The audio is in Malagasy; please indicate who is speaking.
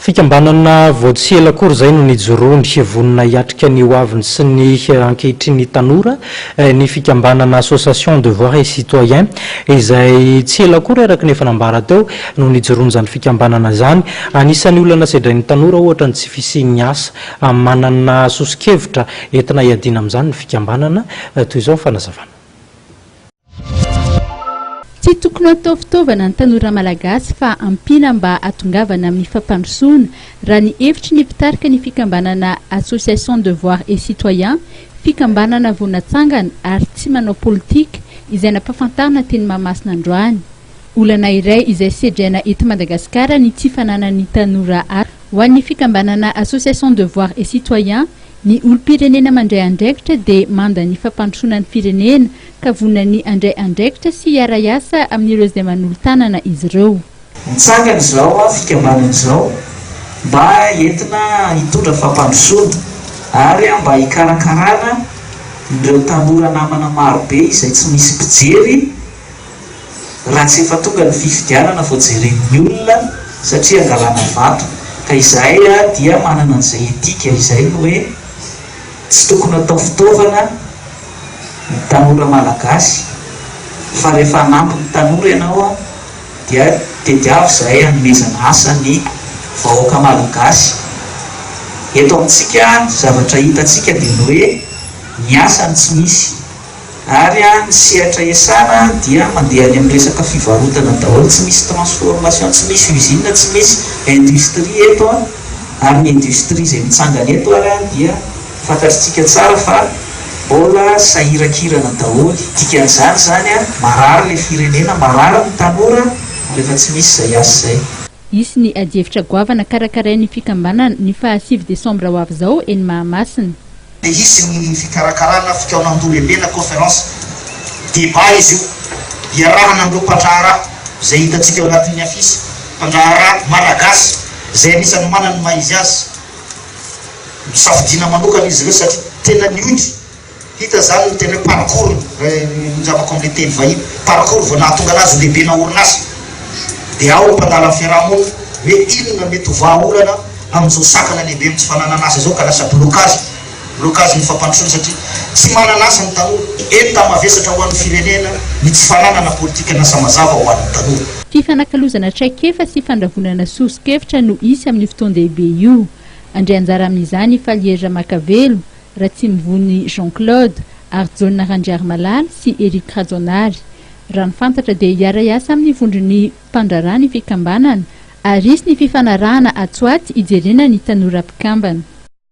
Speaker 1: Fikambanana vao tsy ela akory izay no nijoroany, vonona hiatrika ny hoaviny sy ny ankehitriny tanora ny fikambanana Association Devoir et Citoyen izay tsy ela akory araka ny efa nambara teo no nijoroan'izany fikambanana izany. Anisan'ny olana sedrain'ny tanora ohatra ny tsy fisian'ny asa. Manana soso-kevitra entina hiadiana amin'izany ny fikambanana. Toy izao ny fanazavana.
Speaker 2: Tsy tokony hatao fitaovana ny tanora malagasy fa ampiana mba hatongavana amin'ny fampandrosoana, raha ny hevitry ny mpitarika ny fikambanana Association Devoir et Citoyen, fikambanana vao natsangana ary tsy manao politika, izay nampafantarina teny Mahamasina androany. Olana iray izay sedraina eto Madagasikara ny tsy fananan'ny tanora asa. Ho an'ny fikambanana Association Devoir et Citoyen, Ny olom-pirenena mandray andraikitra dia manda ny fampandrosoana ny firenena ka vonona ny handray andraikitra sy hiara-hiasa amin'ireo izay manolo-tanana izy ireo.
Speaker 3: Nitsangana izao fikambanana izao mba entina hitondra fampandrosoana ary mba hikarakarana ireo tanora namana marobe izay tsy misy mpijery Raha tsy efa tonga ny fifidianana vao jeren'ny olona satria angalana vato. Ka izahay dia manana an'izay etika izay ny hoe tsy tokony atao fitaovana ny tanora malagasy fa rehefa hanampy ny tanora ianao dia tediavo izahay hanomezana asa ny vahoaka malagasy. Eto amintsika ny zavatra hitantsika dia ny hoe ny asa no tsy misy. Ary ny sehatra iasana dia mandeha any amin'ny resaka fivarotana daholo, tsy misy transformation, tsy misy usine, tsy misy industrie eto ary ny industrie izay mitsangana eto ary dia fantatritsika tsara fa mbola sahirankirana daholo. Dikan'izany izany marary ilay firenena, marary ny tanora rehefa tsy misy izay asa izay.
Speaker 2: Hisy ny adihevitra goavana karakarain'ny fikambanana ny faha sivy desambra ho avy izao eny Mahamasina.
Speaker 4: Dia hisy ny fikarakarana fikaonandoha lehibe na conférence débat izy io, iarahana amin'ireo mpandraharaha izay hitantsika ao anatin'ny afisy, mpandraharaha malagasy izay anisan'ny manana ny maha izy azy. Nosafidiana manokana izy ireo satria tena niondry, hita izany ny tena hoe parcours-ny, raha indramako amin'ilay teny vahiny, parcours vao nahatonga anazy ho lehibena orinasa. Dia ao ny mpandala ny fiaraha-monina hoe inona mety ho vahaolana amin'izao sakana lehibe amin'ny tsy fananana asa izao ka lasa blocage, blocage ny fampandrosoana satria tsy manana asa ny tanora. Enta-mavesatra ho an'ny firenena ny tsy fananana politikan'asa mazava ho an'ny tanora.
Speaker 2: Fifanakalozana traikefa sy fandravonana soso-kevitra no hisy amin'io fotoan-dehibe io. Handray anjara amin'izany i Falihery Ramakavelo, Ratsimivony Jean Claude, ary Jaona Randriarimalala sy Eric Rajaonary. Raha ny fantatra dia hiara-hiasa amin'ny vondron'ny mpandraharaha ny fikambanana ary hisy ny fifanarahana atsy ho atsy hijerena ny tanora mpikambana.